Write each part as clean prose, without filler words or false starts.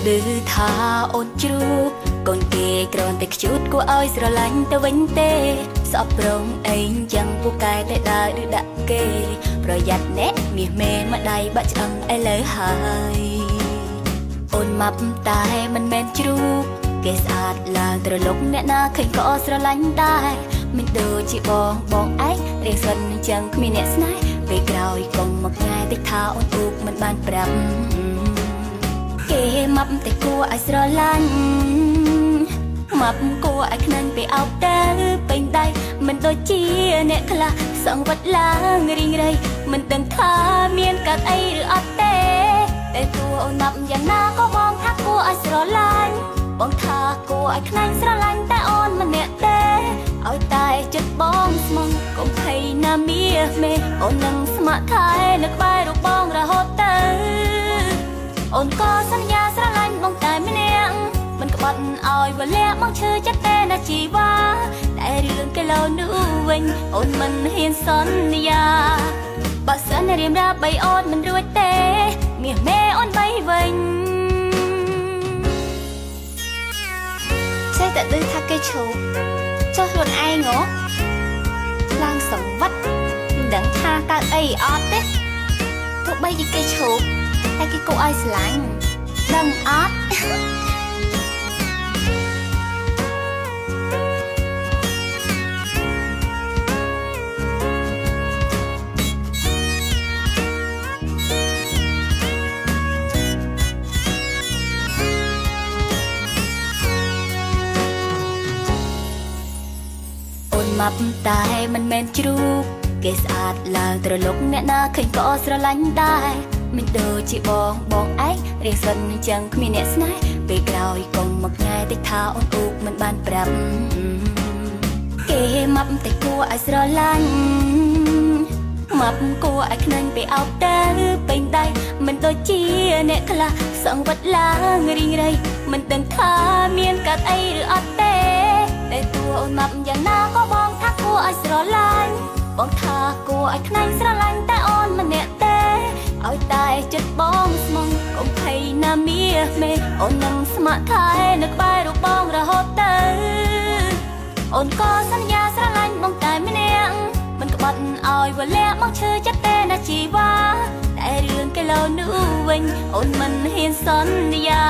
ឌឺថាអូនជ្រូកកូនគេគ្រាន់តែខ្ជូតគួរឲ្យស្រឡាញ់ទៅវិញទេសអប្រងអីចឹងពូកែតែដើរឬដាក់គេប្រយ័ត្នអ្នកមាសមេម្ដាយបាក់ឆ្អឹងឥឡូវហើយអូនម៉ាប់តែមិនមែនជ្រូកគេស្អាតឡើងត្រលុកអ្នកណាឃើញក៏ស្រឡាញ់ដែរមិនដូចជាបងបងឯងរៀងសិនចឹងគ្មានអ្នកស្នេហ៍ពេលក្រោយកុំមកញ៉ែតិចថាអូនទូកមិនបានប្រាប់គេម៉ាប់តែគួរឲ្យស្រឡាញ់ម៉ាប់គួរឲ្យខ្នាញ់ពេលអោបទៅពេញដៃមិនដូចជាអ្នកខ្លះសង្វិតឡើងរីងរៃមិនដឹងថាមានកាត់អីឬអត់ទេតែតួអូនម៉ាប់យ៉ាងណាក៏បងថាគួរឲ្យស្រឡាញ់បងថាគួរឲ្យខ្នាញ់ស្រឡាញ់តែអូនម្នាក់ទេឲ្យតែចិត្តបងស្មងកុំភ័យណាមាមេអូននឹងស្ម័គ្រថែនៅក្បែររូបបងរហូតទៅអូនក៏សន្យាស្រឡាញ់បងតែម្នាក់មិនក្បត់ឲ្យវលៈបងឈឺចិត្តទេណាជីវ៉ាតែរឿងគីឡូនោះវិញអូនមិនហ៊ានសន្យាបើសិនរៀមរាបីអូនមិនរួចទេមាសមេអូនបីវិញចេះតែឌឺថាគេឈោចុះខ្លួនឯងហ៎ឡើងសង្វិតមិនដឹងថាកើតអីអត់ទេទោះបីជាគេឈោតែគេគួរឲ្យស្រឡាញ់ដឹងអត់ អូនម៉ាប់តែមិនមែនជ្រូកគេស្អាតឡើងត្រលុកអ្នកណាឃើញក៏ស្រឡាញ់ដែរមិនដូចជាបងបងឯងរៀងសិនចឹងគ្មានអ្នកស្នេហ៍ពេលក្រោយកុំមកញ៉ែតិចថាអូនអ៊ូកមិនបានប្រាប់គេម៉ាប់តែគួរឲ្យស្រឡាញ់ម៉ាប់គួរឲ្យខ្នាញ់ពេលអោបទៅពេញដៃមិនដូចជាអ្នកខ្លះសង្វិតឡើងរីងរៃមិនដឹងថាមានកាត់អីឬអត់ទេតែតួអូនម៉ាប់យ៉ាងណាក៏បងថាគួរឲ្យស្រឡាញ់បងថាគួរឲ្យខ្នាញ់ស្រឡាញ់តែអូនម្នាក់ទេឲ្យតែចិត្តបងស្មងកុំភ័យណាមាមេអូននឹងស្ម័គ្រថែនៅក្បែររូបបងរហូតទៅអូនក៏សន្យាស្រឡាញ់បងតែម្នាក់មិនក្បត់ឲ្យវលៈបងឈឺចិត្តទេណាជីវ៉ាតែរឿងគីឡូនោះវិញអូនមិនហ៊ានសន្យា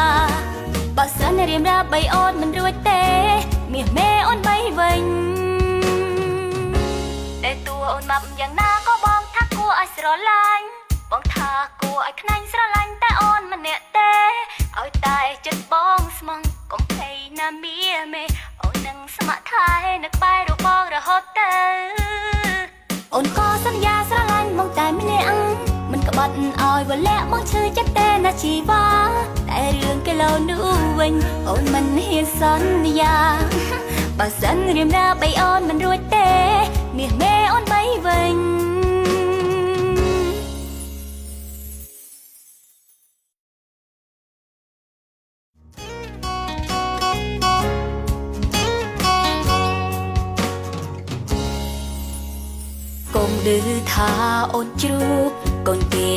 បើសិនរៀមរាបីអូនមិនរួចទេមាសមេអូនបីវិញតែតួអូនម៉ាប់យ៉ាងណាក៏បងថាគួរឲ្យស្រឡាញ់បងថាគួរឲ្យខ្នាញ់ស្រឡាញ់តែអូនម្នាក់ទេឲ្យតែចិត្តបងស្មងកុំភ័យណាមាមេអូននឹងស្ម័គ្រថែនៅក្បែររូបបងរហូតទៅអូនក៏សន្យាស្រឡាញ់បងតែម្នាក់មិនក្បត់ឲ្យវលៈបងឈឺចិត្តទេណាជីវ៉ាតែរឿងគីឡូនោះវិញអូនមិនហ៊ានសន្យាបើសិនរៀមរាបីអូនមិនរួចទេមាសមេអូនបីវិញកុំឌឺថាអូនជ្រូកកូនគេ